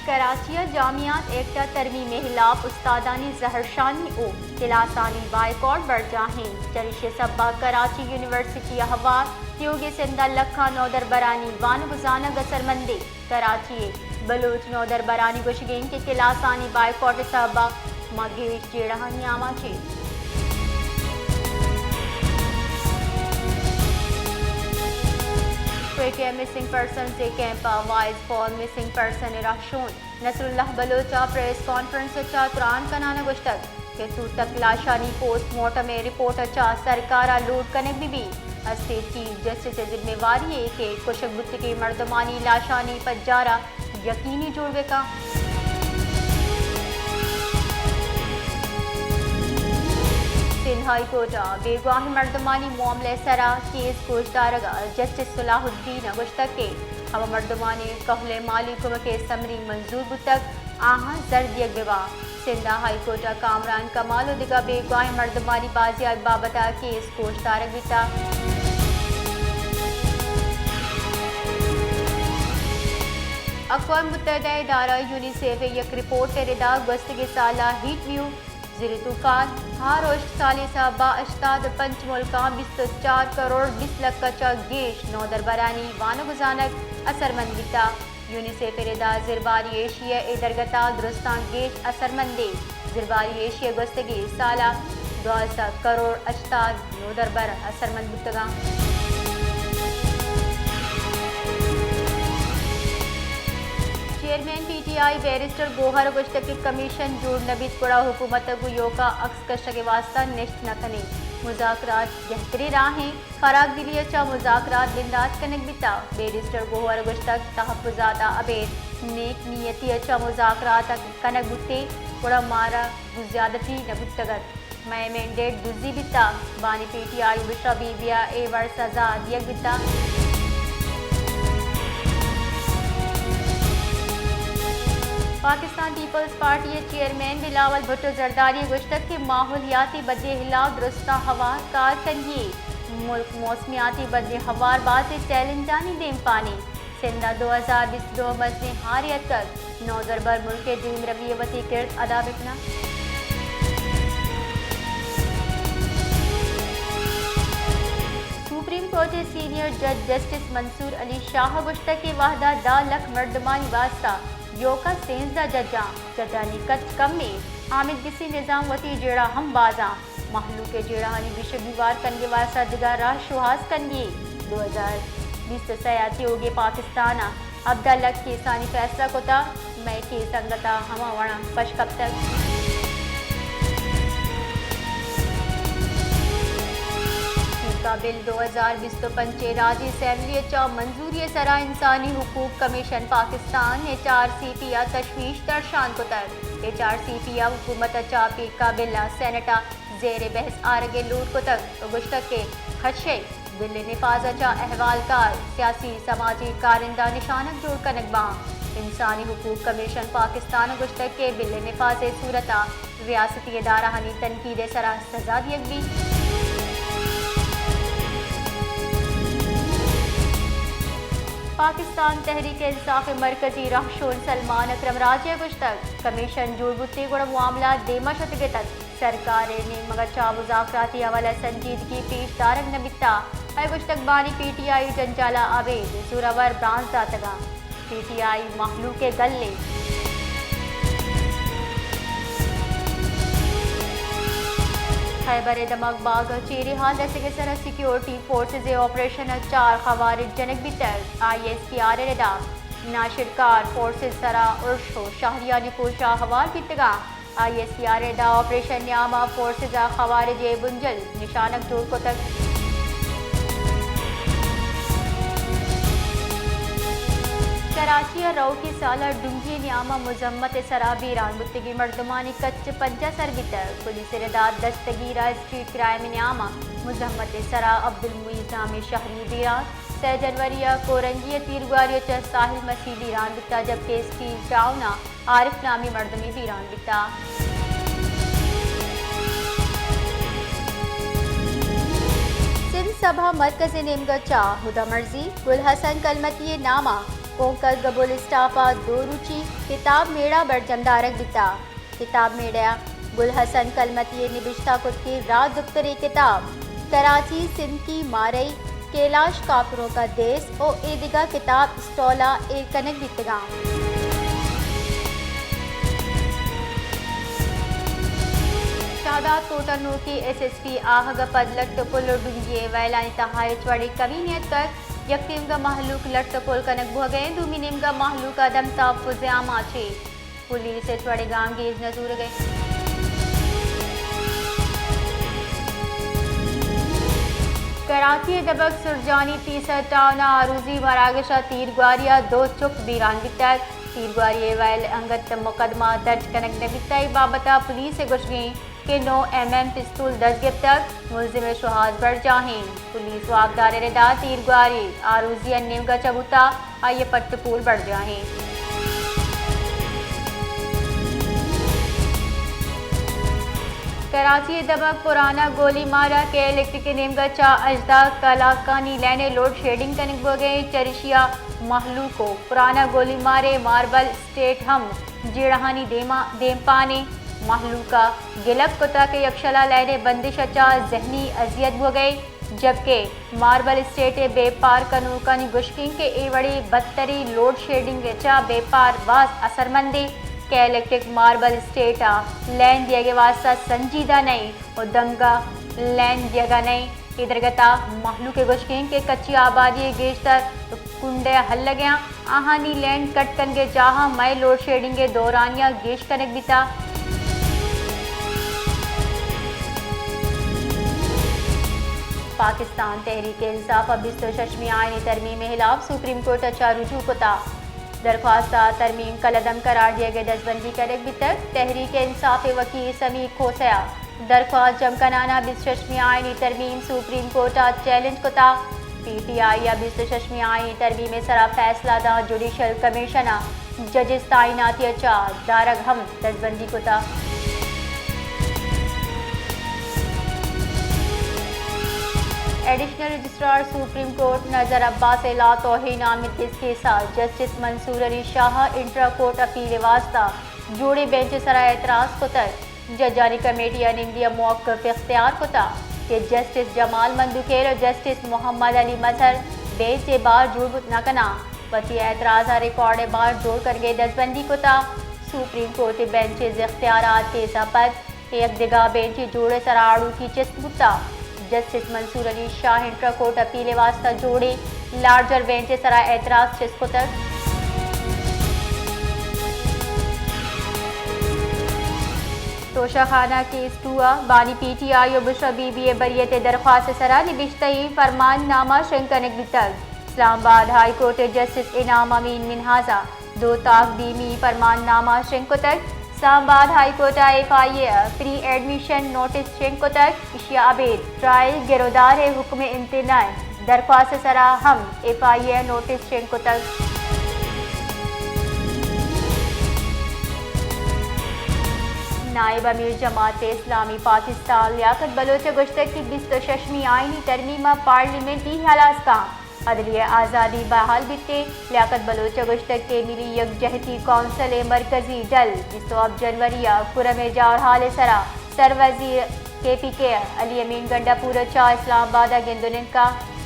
کراچی ءَ جامعات ایکٹ ءِ ترمیم ءِ ہلاپ استادانی زہرشانی ءُ کلاسانی بائیکاٹ برجاہ اِنت۔ چریشی ءِ سبب ءَ کراچی یونیورسٹی ءَ ہوار تیوگیں سندھ ءِ لکھاں نودربرانی وانگ ءُ زانگ اثرمند اِنت۔ کراچی ءِ بلوچ نودربرانی گوشگ اِنت کہ کلاسانی بائیکاٹ ءِ سبب ءَ ما گیش جیڑہانی آماچ ایں۔ کوئٹہ ءَ مسنگ پرسنز ءِ کیمپ ءَ وائس فار مسنگ پرسن ءِ رہشون نصراللہ بلوچ ءَ پریس کانفرنس ءَ چہ تران کنان ءَ گوشتگ کہ تورتک لاشانی پوسٹ مارٹم ءِ رپورٹ ءَ چہ سرکار ءَ لوٹ کنگ بہ بیت۔ اسٹی چیف جسٹس ءِ ذمہ واری اِنت کہ کشگ بوتگیں مردمانی لاشانی پجار ءَ یقینی جوڑ بہ کنت۔ سندھ ہائی کورٹ ءَ بیگواہیں مردمانی معاملہ ءِ سرا کیس گوشدارگ ءَ جسٹس صلاح الدین ءَ گوشتگ کہ ہما مردمانی کہول ءِ مالی کمک ءِ سمری منظور بوتگ، آہاں زر دیگ بہ باں۔ سندھ ہائی کورٹ ءَ کامران کمال ءُ دگہ بیگواہیں مردمانی بازیاب بابت ءَ کیس گوشدارگ بیتگ۔ اقوام متحدہ ءِ ادارہ یونیسیف ءِ یک رپورٹ ءِ ردا گوستگیں سال ءَ ہیٹ ویو، زرے طوفان، ہار ءُ ہشک سالی ءِ سبب ءَ ہشتاد ءُ پنچ ملکاں بیست ءُ چار کروڑ بیست لکھ ءَ چہ گیش نودربرانی وانگ ءُ زانگ اثرمند بیتگ۔ یونیسیف ءِ ردا زرباری ایشی ءِ اے درگت ءَ درستاں گیش اثرمند اِنت۔ زرباری ایشی ءَ گوستگیں سال ءَ دوازدہ کروڑ ہشتاد نودربر اثرمند بوتگ اَنت۔ Chairman P T I barrister Gohar ءَ گوشتگ کہ کمیشن جوڑ نہ بیت گڑا حکومت ءَ گوں ایوک ءَ عکس کشگ ءِ واستہ نشت نہ کنیں۔ مذاکرات گہتریں راہ اِنت۔ فراگدلی ءَ چہ مذاکرات بندات کنگ بیتگ۔ بیرسٹر گوہر ءَ گوشتگ تحفظات ءَ ابید نیک نیتی ءَ چہ مذاکرات کنگ بوتیں، گڑا مارا گوں زیادتی نہ بوتگ اَت۔ مئے مینڈیٹ دزی بیتگ۔ بانی پی T I Bushra be be ءَ اے وڑ سزا دیگ بیتگ۔ پاکستان پیپلز پارٹی ءِ چیئرمین بلاول بھٹو زرداری ءَ گوشتگ کہ ماحولیاتی بدلی ءِ ہلاپ درستاں ہوار کار کنگی اِنت۔ ملک موسمیاتی بدلی ءِ ہوار بازیں چیلنجانی دیمپان اِنت۔ سندھ ءَ دو ہزار بیست ءُ دو ءَ مزنیں ہارے اتکگ، نودربر ملک ءِ دیمروی ءَ وتی کرد ادا بہ کن اَنت۔ سپریم کورٹ ءِ سینئر جج جسٹس منصور علی شاہ ءَ گوشتگ کہ وھد ءَ دہ لکھ مردمانی واستہ ایوک ءَ سیزدہ جج اَنت، ججانی کچ کم اِنت، آمیدگسی نظام وتی جیڑہ ہم باز اَنت۔ مہلوک ءِ جیڑہانی گیش ءُ گیوار کنگ ءِ واستہ دگہ راہ شوہاز کنگی۔ دو ہزار بیست ءُ سئے ءَ تیوگیں پاکستان ءَ ہبدہ لکھ کیسانی فیصلہ کتگ، مئے کیس انگت ءَ ہما وڑ ءَ پش کپتگ۔ ٹیکہ بل دو ہزار بیست ءُ پنچ ءِ راجی اسمبلی ءَ چہ منظوری ءِ سرا انسانی حقوق کمیشن پاکستان، ایچ آر سی پی، ءَ تشویش درشان کتگ۔ ایچ آر سی پی ءَ حکومت ءَ چہ ٹیکہ بل ءَ سینیٹ ءَ زیر بحث آرگ ءِ لوٹ کتگ ءُ گوشتگ کہ خدشہ بل ءِ نفاذ ءَ چہ احوالکار، سیاسی سماجی کارندہ نشانگ جوڑ کنگ باں۔ انسانی حقوق کمیشن پاکستان ءَ گوشتگ کہ بل ءِ نفاذ ءِ صورت ءَ ریاستی ادارہانی تنقید ءِ سرا سزا دیگ بیت۔ پاکستان تحریک انصاف ءِ مرکزی رہشون سلمان اکرم راجہ ءَ گوشتگ، کمیشن جوڑ بوتیں گڑا معاملہ دیم ءَ شتگ اتنت۔ سرکار ءِ نیمگ ءَ چہ مذاکراتی حوالہ ءَ سنجیدگی پیش دارگ نہ بیتگ۔ آئی ءَ گوشتگ بانی پی ٹی آئی ءَ جنجال ءَ ابید زورآور برانز داتگ اَنت۔ پی ٹی آئی مہلوک ءِ گل اِنت۔ خیبر ءِ دمگ باغ ءَ چیریں حال رسگ ءِ سرا سیکیورٹی فورسز ءِ آپریشن ءَ چار خوارج جنگ بیتگ۔ آئی ایس پی آر ءِ ردا ناشرکار فورسز ءِ سرا ارش ءُ شہریانی کوش ءَ ہوار بیتگ اَنت۔ آئی ایس پی آر ءِ ردا آپریشن ءِ نیام ءَ فورسز ءَ خوارج ءِ بنجل نشانگ جوڑ کتگ۔ کراچی ءَ روکی سال ءَ ڈنگی ءِ نیام ءَ مزاحمت ءِ سرا بیران بوتگیں مردمانی کچ پنجاہ سر بیتگ۔ پولیس ءِ ردا دستگیر ءَ اسٹریٹ کرائم ءِ نیام ءَ مزاحمت ءِ سرا عبدالمعیز نامیں شہری بیران۔ سئے جنوری ءَ کورنگی ءِ تیرگواری ءَ چہ ساحل مسیح بیران بیتگ، جبکہ اسٹیل ٹاؤن ءَ عارف نامی مردمے بیران بیتگ۔ سندھ سبھا مرکز ءِ نیمگ ءَ چہ ہدا مرزی، گل حسن کلمتی ءِ نام ءَ کونکل گبول اسٹاپ ءَ دو روچی کتاب میڑہ برجم دارگ بیتگ۔ کتاب میڑہ ءَ گل حسن کلمتی ءِ نبشتہ کتگیں راج دپتر ءِ کتاب کراچی سندھ کی مارئی، کیلاش کاپروں کا دیس ءُ اے دگہ کتاب اسٹال ءَ ایر کنگ بیتگ اَنت۔ شہداد کوٹ ءِ نوکیں ایس ایس پی آہگ ءَ پد لٹ ءُ پل ءُ ڈنگی ءِ ویلانی تہا ہچ وڑیں کمی نیتکگ، یک نیمگا مہلوک لٹ ءُ پل کنگ بوگ ءَ اِنت، دومی نیمگا مہلوک ءَ دم تاپ ءُ زیام آچے۔ پولیس ہچ وڑیں گامگیج نہ زورگ ءَ۔ کراچی ءِ دبگ سرجانی پیسر ٹاؤن ءَ آروزی مراگش ءَ تیرگواری ءَ دو چک بیران بیتگ۔ تیرگواری ءِ ویل انگت مقدمہ درج کنگ نہ بیتگ۔ اے بابت ءَ پولیس ءِ گوشگ اِنت کہ نو ایم ایم پستول دست گپتگ، ملزم ءِ شوہاز برجاہ اِنت۔ پولیس واکدار ءِ ردا تیرگواری آروزی ءِ نیمگ ءَ چہ بوتگ، آئی ءِ پٹ ءُ پول برجاہ اِنت۔ کراچی ءِ دمگ پرانا گولی مارا کے الیکٹرک ءِ نیمگ ءَ چہ ہژدہ کلاکانی لین ءَ لوڈ شیڈنگ کنگ بوگ ءَ اِنت، چریشی ءَ مہلوک ءُ پرانا گولی مارے ماربل اسٹیٹ ہم جیڑہانی دیما، دیمپان اِنت۔ مہلوک ءَ گلگ کتگ کہ یکشلا لین ءِ بندش ءَ چہ ذہنی اذیت بوگ ءَ اِنت، جبکہ ماربل اسٹیٹ ءِ بیپار کنوکانی گوشگ اِنت کہ اے وڑیں بدتریں لوڈ شیڈنگ ءَ چہ بیپار باز اثرمند اِنت۔ کے الیکٹرک ماربل اسٹیٹ ءَ لین دیگ ءِ واستہ سنجیدہ نہ اِنت ءُ دمگ ءَ لین دیگ ءَ نہ اِنت۔ اے درگت ءَ مہلوک ءِ گوشگ اِنت کہ کچی آبادی ءِ گیشتر کنڈ ءَ ہلگ ءَ اَنت، آہانی لین کٹ کنگ ءِ جاہ ءَ مئے لوڈ شیڈنگ ءِ دورانیہ گیش کنگ بیتگ۔ پاکستان تحریک انصاف ءَ بیست ءُ ششمی آئینی ترمیم ءِ ہلاپ سپریم کورٹ ءَ چہ رجوع کتگ۔ درخواست ءَ ترمیم کلعدم قرار دیگ ءِ دزبندی کنگ بیتگ۔ تحریک انصاف ءِ وکیل سمیر کھوسہ ءَ درخواست جم کنان ءَ بیست ءُ ششمی آئینی ترمیم سپریم کورٹ ءَ چیلنج کتگ۔ پی ٹی آئی ءَ بیست ءُ ششمی آئینی ترمیم ءِ سرا فیصلہ داں جوڈیشل کمیشن ءَ ججز تعیناتی ءَ چہ دارگ ہم دزبندی کتگ۔ ایڈیشنل رجسٹرار سپریم کورٹ نذر عباس ءِ لا توہین آمیدگس کیس ءَ جسٹس منصور علی شاہ ءَ انٹرا کورٹ اپیل ءِ واستہ جوڑیں بینچ ءِ سرا اعتراض کتگ۔ ججانی کمیٹی ءَ نمدی ءَ موقف اختیار کتگ کہ جسٹس جمال مندوخیل ءُ جسٹس محمد علی مظہر بینچ ءِ بار جوڑ بوت نہ کناں، وتی اعتراض ءَ ریکارڈ ءِ بار جوڑ کنگ ءِ دزبندی کتگ۔ سپریم کورٹ ءِ بینچ ءِ اختیارات کیس ءَ پد یک دگہ بینچ ءِ جوڑ ءِ سرا آڑوکی چست بوتگ۔ جسٹس منصور علی شاہ انٹرا کورٹ اپیل ءِ واستہ جوڑیں لارجر بینچ ءِ سرا اعتراض چست کتگ۔ توشہ خانہ کیس ٹو ءَ بانی پی ٹی آئی ءُ بشرا بی بی ءِ بریت ءِ درخواست ءِ سرا نبشتہ ایں فرمان نامہ شنگ کنگ بیتگ۔ اسلام آباد ہائی کورٹ ءِ جسٹس انعام امین منہاز ءَ دو تاکدیمی فرمان نامہ شنگ کتگ۔ اسلام آباد ہائی کورٹ ءَ ایف آئی اے ءَ پری ایڈمیشن نوٹس شنگ کتگ، ایشی ءَ ابید ٹرائل گرودار ءِ حکم امتناع ءِ درخواست ءِ سرا ہم ایف آئی اے ءَ نوٹس شنگ کتگ۔ نائب امیر جماعت اسلامی پاکستان لیاقت بلوچ ءَ گوشتگ کہ بیست ءُ ششمی آئینی ترمیم ءَ پارلیمنٹ ای ہلاس کن عدلیہ ءِ آزادی بحال بیت۔ لیاقت بلوچ ءَ گوشتگ کہ ملی یکجہتی کونسل ءِ مرکزی ڈل بیست ءُ ہپت جنوری ءَ کرم ءِ جوہر ہال ءِ سرا سروزیر کے پی کے علی امین گنڈا پور ءَ چہ اسلام آباد ءَ گند ءُ نند کنت۔